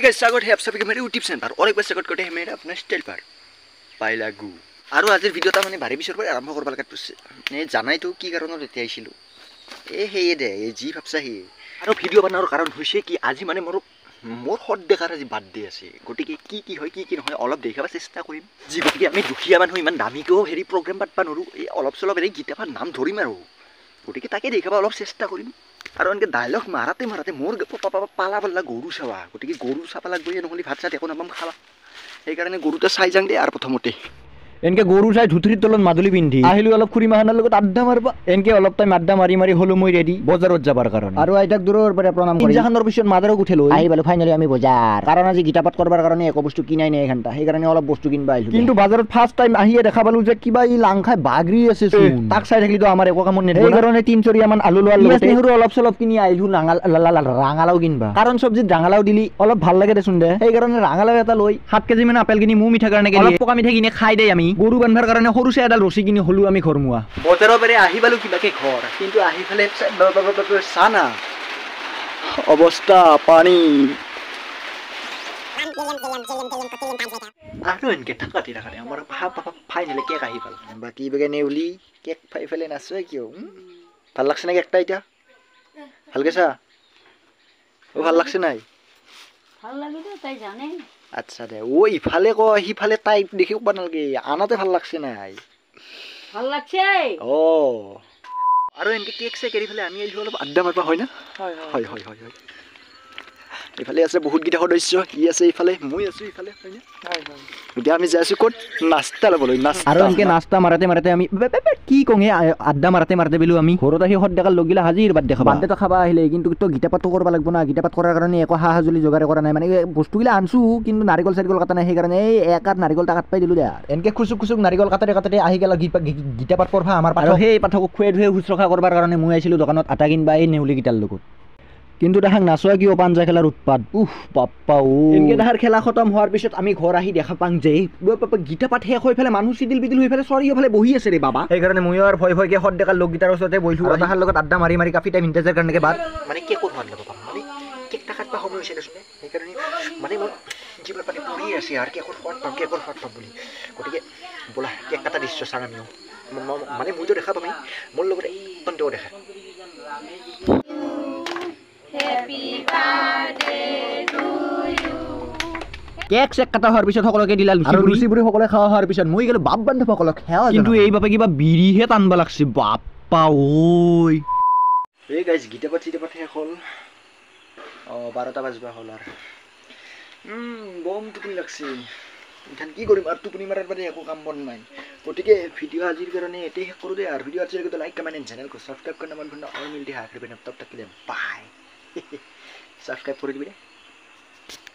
Guys, स्वागत है आप सभी के मेरे यूट्यूब चैनल पर और एक बार स्वागत करते हैं मेरा अपना स्टाइल पर পাইলাগু। আৰু আজিৰ ভিডিঅ' এটা মানে ভাৰী পিছৰ পৰা আৰম্ভ কৰিব লাগে। জানাইতো কি কাৰণত এতিয়া আহিছিলোঁ। এই সেয়ে দে, এই যি ভাবছা সেয়ে। আৰু ভিডিঅ' বনোৱাৰ কাৰণ হৈছে কি, আজি মানে মোৰ সৎ দেখাৰ আজি বাৰ্থডে আছে। গতিকে কি কি হয় কি কি নহয় অলপ দেখাব চেষ্টা কৰিম। যি গতিকে আমি দুখীয়া মানুহ ইমান দামীকেও হেৰি প্ৰগ্ৰেম পাতবা নোৱাৰোঁ। এই অলপ চলপ হেৰি গীতাপাত নাম ধৰিম আৰু, গতিকে তাকে দেখাব অলপ চেষ্টা কৰিম। আৰু এনেকৈ ডাইলগ মাৰাতে মাৰাতে মোৰ পালা পাল্লা গৰু চাবা, গতিকে গৰু চাব লাগব, নহ'লে ভাত চাত একো নাপাম খাবা। সেইকাৰণে গৰুটা চাই যাওঁ দেই। আৰু প্ৰথমতে এনেকে গৰু চাই ধুতুৰিৰ তলত মাদুলি পিন্ধি আহিলো অলপ খুৰীমাহানৰ লগত আড্ডা মাৰবা। এনেকে অলপ টাইম আড্ডা মাৰি মাৰি হলো মই ৰেডি বজাৰত যাবাৰ কাৰণে। আৰু আইতাক দূৰৰ পৰা প্ৰণাম কৰি তিনজাখনৰ পিছত মাদাৰক উঠে লৈ আহি পালো ফাইনেলি আমি বজাৰ। কাৰণ আজি গীতা পাঠ কৰবাৰ কাৰণে একো বস্তু কিনাই নাই এঘণ্টা, সেইকাৰণে অলপ বস্তু কিনবা আহিলো। কিন্তু বজাৰত ফাৰ্ষ্ট টাইম আহিয়ে দেখা পালো যে কিবা ই লাং খাই বাগৰি আছে চোন। তাক চাই থাকিলেতো আমাৰ একো কামত নেদিব, সেইকাৰণে তিনচৰিয়ামান আলু লোৱাৰ লগতে নহৰু অলপ চলপ কিনি আহিলো। ৰাঙালাও কিনবা, কাৰণ চব্জিত ৰাঙালাও দিলি অলপ ভাল লাগে দেচোন দে। সেইকাৰণে ৰাঙালাও এটা লৈ 7 কেজি মান আপেল কিনি মু মিঠা কাৰণে অলপ পকা মিঠা কিনি খাই দেই। আমি গৰু বান্ধাৰ কাৰণে সৰু চাই এডাল ৰছী কিনি হলো আমি ঘৰমুৱা। বজাৰৰ পৰা আহি পালো কিবাকে ঘৰ, কিন্তু আহি পেলাই চানা অৱস্থা পানী। আৰু এনেকে থাকাতে থাকাতে আমাৰ ফাইনেলি কেক আহি পাল। বাকী বাকে নেউলি কেক ফাই পেলাই নাচে কিয়? ভাল লাগছে নে কেকটা? এতিয়া ভালকে চা, ও ভাল লাগছে নাই? ভাল লাগিছে, তাই জানে। আচ্ছা দে, ও ইফালে ক সিফালে তাই দেখি ক'ব নালাগে, আনাতে ভাল লাগছে নাই? ভাল লাগছে। অ আৰু এনেকে কেক চেক এৰি পেলাই আমি আহিলোঁ অলপ আড্ডা মাৰবা, হয় না? হয় হয় হয় হয় হয়। এইফালে আছে বহুতকেইটা সদস্য, ই আছে ইফালে, মই আছোঁ ইফালে, হয় না? হয় হয়। এতিয়া আমি যাই আছোঁ ক'ত? নাস্তা ল'বলৈ। নাস্তা। আৰু এনেকে নাস্তা মাৰাতে মাৰাতে আমি কি কওঁ, আড্ডা মাৰাতে মাৰাতে বোলো আমি ঘৰত আহি সদ দেখাৰ লগিলা হাজিৰ বাৰ্থডে খাবা। বাৰ্থডেটো খাবা আহিলে কিন্তু তই গীতা পাঠটো কৰিব লাগিব না। গীতা পাঠ কৰাৰ কাৰণে একো সা সঁজুলি যোগাৰ কৰা নাই, মানে বস্তুগিলা আনছোঁ কিন্তু নাৰিকল চাৰিকল কটা নাই। সেইকাৰণে এই একাত নাৰিকল এটা কাট পাই দিলোঁ দে। এনেকে খুচুক খুচুক নাৰিকল কাটাতে কাটাতে আহি গ'ল গীতা পাঠ পঢ়া আমাৰ। আৰু সেই পাঠক খুৱাই ধুৱে শুশ্ৰূষা কৰিবাৰ কাৰণে মই আহিছিলোঁ দোকানত আটা কিনবা এই নেউলিকেইটাৰ লগত। কিন্তু তাহাক নাচোৱা কিয় পাঞ্জা খেলাৰ উৎপাত, উফ বাপ্পা ও। এনেকে তাহাৰ খেলা খতম হোৱাৰ পিছত আমি ঘৰ আহি দেখা পাওঁ যে গীতা পাঠ শেষ হৈ পেলাই মানুহ চিদিল বিদিল হৈ পেলাই চাৰিওফালে বহি আছে ৰে বাবা। সেইকাৰণে ময়ো আৰু ভয় ভয়কে সদ দেখাৰ লোককেইটাৰ ওচৰতে বহিছোঁ আৰু তাহাৰ লগত আড্ডা মাৰি মাৰি কাফি টাইম ইণ্টাৰজাৰ কাৰণে বাদ মানে কেকৰ সোৱাদ ল'ব পাম, মানে কেকটা কাটবা সময় হৈছে দেচোন। সেইকাৰণে মানে মোৰ জীৱৰ পানী পৰি আছে আৰু কেকৰ সোৱাদ পাম, কেকৰ সোৱাদ পাম বুলি। গতিকে বোলা কেক কাটা দৃশ্য চাং আমিও, মানে মইতো দেখা পামেই, মোৰ লগতে তন্তেও দেখা। কেক চেক কাটা হোৱাৰ পিছত সকলোকে দিলা লুচি লুচি পুৰি সকলোৱে খোৱা হোৱাৰ পিছত মই গ'লো বাপ বান্ধৱসকলক সেৱা। কিন্তু এই বাবে কিবা বিৰিহে টানবা লাগছে বাপ্পা ঐ। এই গাইজ, গীতা পাঠ চিতা পাঠ শেষ হ'ল। 12টা বাজবা হ'ল আৰু বম টোপনি লাগছে। ইথান কি কৰিম আৰু, টোপনি মাৰাৰ বাদে একো কাম বন নাই। গতিকে ভিডিঅ' আজিৰ কাৰণে এতেই শেষ কৰোঁ দেই। আৰু ভিডিঅ' আজিৰ লাইক, কমেণ্ট এণ্ড চেনেলକୁ ছাবস্ক্ৰাইব কৰিব মন আৰু মিলতে আখৰি তব তক বাই। ছাবস্ক্ৰাইব কৰি দিবি দে।